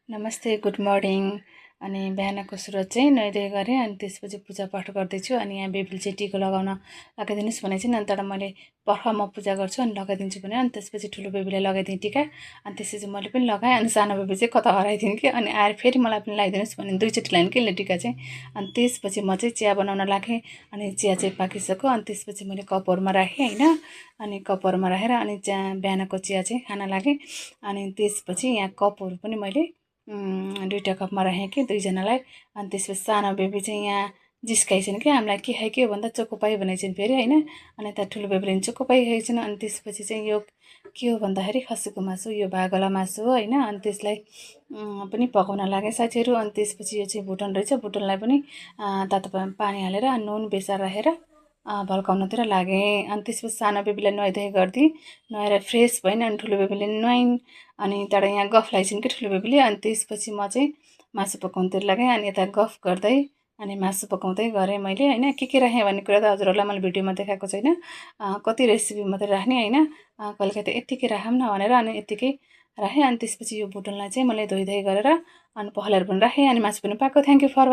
नमस्ते, good morning. अनि बिहानको सुरुवात चाहिँ नुहाइधुवाइ गरेँ अनि त्यसपछि पूजापाठ गर्दैछु। अनि यहाँ बेबीले चाहिँ टिका लगाउन लगाइदिनुहोस् भने चाहिँ अनि तर मैले म पूजा गर्छु अनि लगाइदिन्छु भने अनि त्यसपछि ठुलो बेबीलाई लगाइदिएँ टिका। अनि त्यसपछि मैले पनि लगाएँ अनि सानो बेबी चाहिँ कता हराइदिएँ कि अनि आएर फेरि मलाई पनि लगाइदिनुहोस् भने दुईचोटि लाइन कि टिका चाहिँ। अनि त्यसपछि म चाहिँ चिया बनाउन लागेँ अनि चिया चाहिँ पाकिसक्यो। अनि त्यसपछि मैले कपहरूमा राखेँ होइन। अनि कपहरूमा राखेर अनि बिहानको चिया चाहिँ खान लागेँ। अनि त्यसपछि यहाँ कपहरू पनि मैले दुईवटा कपमा राखेँ कि दुईजनालाई। अनि त्यसपछि सानो बेबी चाहिँ यहाँ जिस्काइछन् कि हामीलाई के खायो के हो भन्दा चोकोपाई भनेछन् फेरि होइन। अनि यता ठुलो बेबीले पनि चोकोपाई खाइछन्। अनि त्यसपछि चाहिँ यो के हो भन्दाखेरि खसीको मासु, यो भागला मासु हो होइन। अनि त्यसलाई पनि पकाउन लागेँ साथीहरू। अनि त्यसपछि यो चाहिँ भुटन रहेछ, भुटनलाई पनि तातो पानी हालेर नुन बेसार राखेर भल्काउनतिर लागेँ। अनि त्यसपछि सानो बेबीलाई नुहाइधुवाइ गरिदिएँ, नुहाएर फ्रेस भइन्। अनि ठुलो बेबीले नुहाइन् अनि त्यहाँबाट यहाँ गफ लगाइछन् कि ठुलो बेबीले। अनि त्यसपछि म चाहिँ मासु पकाउनुतिर लागेँ। अनि यता गफ गर्दै अनि मासु पकाउँदै गरेँ मैले होइन। के राखेँ भन्ने कुरा त हजुरहरूलाई मैले भिडियोमा देखाएको छैन, कति रेसिपी मात्रै राख्ने होइन। कहिले काहीँ त यत्तिकै राखौँ न भनेर अनि यत्तिकै राखेँ। अनि त्यसपछि यो भुटनलाई चाहिँ मैले धोइधाइ गरेर अनि पखालेर पनि राखेँ अनि मासु पनि पाक्यो। Thank you for